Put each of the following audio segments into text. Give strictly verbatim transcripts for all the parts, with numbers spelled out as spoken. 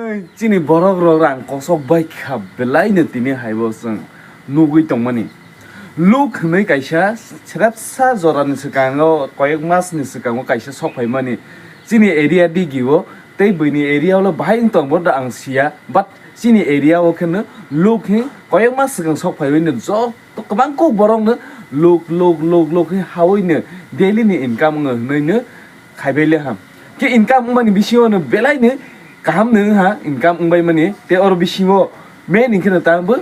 Chini borok rok rang kosok bai kha belai no tini hai bo chwng nugwi tongmani. Luk hwnwi kaisa srepsa jora ni swkango, koyek mas ni swkango kaisa sok phaimani chini area digi o, tei buini area o bahai wng tong bo da ang sia, but chini area o kheno luk hi koyek mas swkang sok phaiwi no jok to kwbang kuk borok no luk, luk, luk, luk khe hawi no daily ni income wng hwnwi no khaibai le ham. Khe income wngmani bisingo no belai no kaham no wng ha income wngbai mani. Tei oro bisingo main wngkhe no tang bo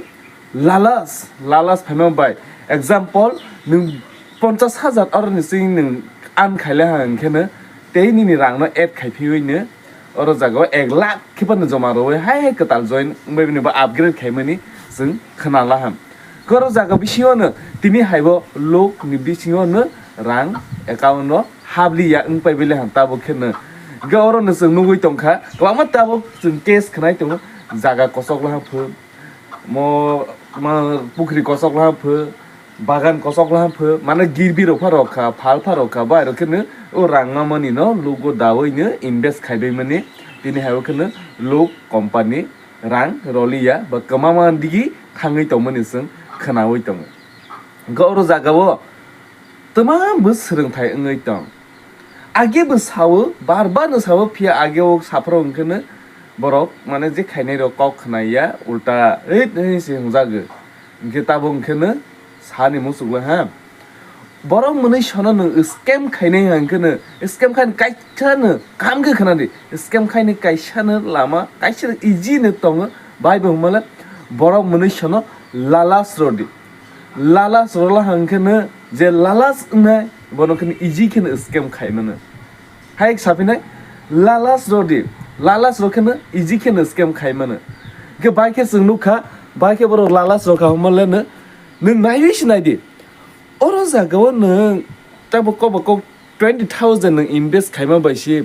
lalas, lalas phaima bai. Example, nwng ponchas hajar oro ni sing nwng earn khaile ha hwnkhe no tei nini rang no add khai phiwi no oro jaga o ek lakh khe phano joma rwwi hai hai kwtal join wngbai mani ba upgrade khaimani chwng khna laham. Koro jaga bisingo no tini hai bo lok ni bisingo no rang account o habliya wngpai bile ham tabuk khe no. Hwnkhe oro no chwng nugwi tongkha kwbangma tabuk chwng case khnai tongo, jaga kosok laham phu, mo, ma, pukhri kosok laham phu, bagan kosok laham phu, mane girbi rok pha rok kha, phal pha rok kha, bai rok kheno o rang mamani no lugo dawi no invest khaibai mani, tini hai o kheno luk company rang roliya ba kwmama digi thangwi tongmani chwng khwnawi tongo. Hwnkhe oro jaga o twma bwswrwng thai wngwi tong. Age bo sao, bar bar no sao, phiya age o saphuru hwnkhe no borok mane je khainai rok kok khna ya, ulta rit hwnwi se hwnjago. Hwnkhe tabuk hwnkhe no sani muchuk le ha. Borok mwnwi sono nwng scam khainai hwnkhe no, scam khaini kaisa no kaham khe khna di. Scam khaini kaisa no lama, kaisa no easy no tongo, bai bo hwnmale borok mwnwi sono lalas rodi. Lalas rola hwnkhe no je lalas wngnai, bono kheno easy kheno scam khai mano. Hai saphinai, lalas rodi, lalas rok kheno easy kheno scam khai mano. Hwnkhe bai khe chwng nukha, bai khe borok lalas rok kha hwnmale no, nwng naiwi se nai di. Oro jaga o nwng tabo kobo kok twenty thousand nwng invest khaima bai se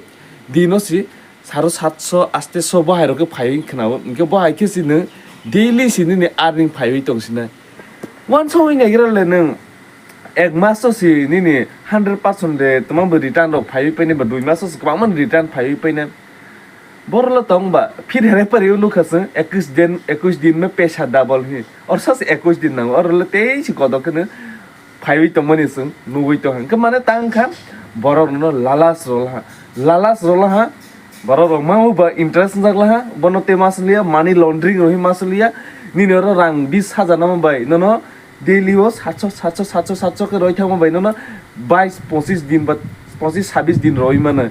dino se saro satso, asteso bo hai rok khe phaiwi khwnao. Hwnkhe bo hai khe se nwng daily se nini earning phaiwi tong sinai. Wansugwi naigra le nwng ek maso se nini hundred percent de twma bo return rok phaiwi painai ba dui maso se kwbangma return phaiwi painai. Borok le tong ba, phir here pari o nukha chwng, ekush din, ekush din mein paisa double hi. Or sas ekush din nango, oro le tei si kodo kheno phaiwi tongmani chwng nugwi tongkha. Hwnkhe mane tang kha, borok no lalas rola ha. Lalas rola ha, borok rok ma ba interest wngjak la ha, bono tei ma siliya, money laundering rok hi ma siliya. Nini oro rang bis hajar namo bai, nono daily o satso, satso, satso, satso khe roi thangma bai nono bais, pochis din ba pochis, sabis din roi mano.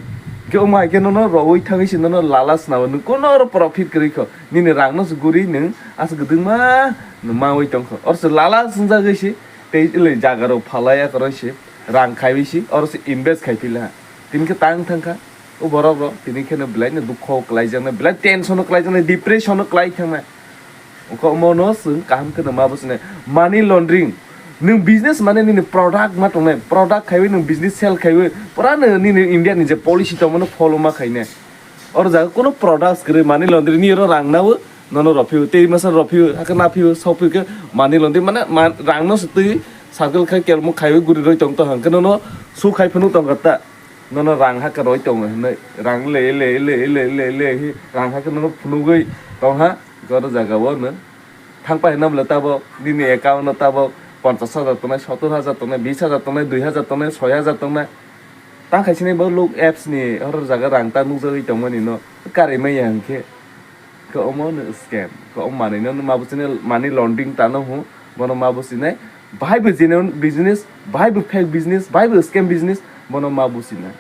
Khe omo hai khe nono roi thangwi se nono lalas nabo, nwng kono oro profit kwrwi kho. Nini rang no se guri nwng aswk kwdwngma nwng mawi tongkho. Oro se lalas wngjagwi se tei le jaga rok phalai akoroi se rang khaiwi se oro se invest khai phi laha. Tini khe tang thangkha. O borok rok tini kheno belai no dukho kwlaijaknai, belai tension o kwlaijaknai, depression o kwlai thangnai. Wngkha omo no chwng kaham kheno ma businai. Money laundering. Nwng business mane nini product ma tongnai, product khaiwi nwng business sell khaiwi pura no nini India ni je policy tongmano follow ma khainai. Oro jaga kuno products kwrwi money laundering ni oro rang nawi nono rw phio, tei masa rw phio, hakhe na phio, sok phio khe money laundering mane ma-, rang no se twi circle khai kelmo khaiwi guri roi tong tong hang khe nono su khai phunuk tong kha ta. Nono rang hakhe roi tongo hinwi, rang le, le, le, le, le, le, hi rang hakhe nono phunugwi tong ha, oro jaga o no thang pai hinna bwle tabok nini account o tabok ponchash hajar tongnai, sottor hajar tongnai, bish hajar tongnai, dui hajar tongnai, soi hajar tongnai. Tang khai sini bo luk apps ni oro jaga rang ta nukjagwi tongmani no karwi maya hinkhe. Khe omo no scam, khe omo manwi no ma business money laundering tano hwn, bono ma business, bahai bo genuine business, bahai bo fake business, bahai bo scam business, bono ma business.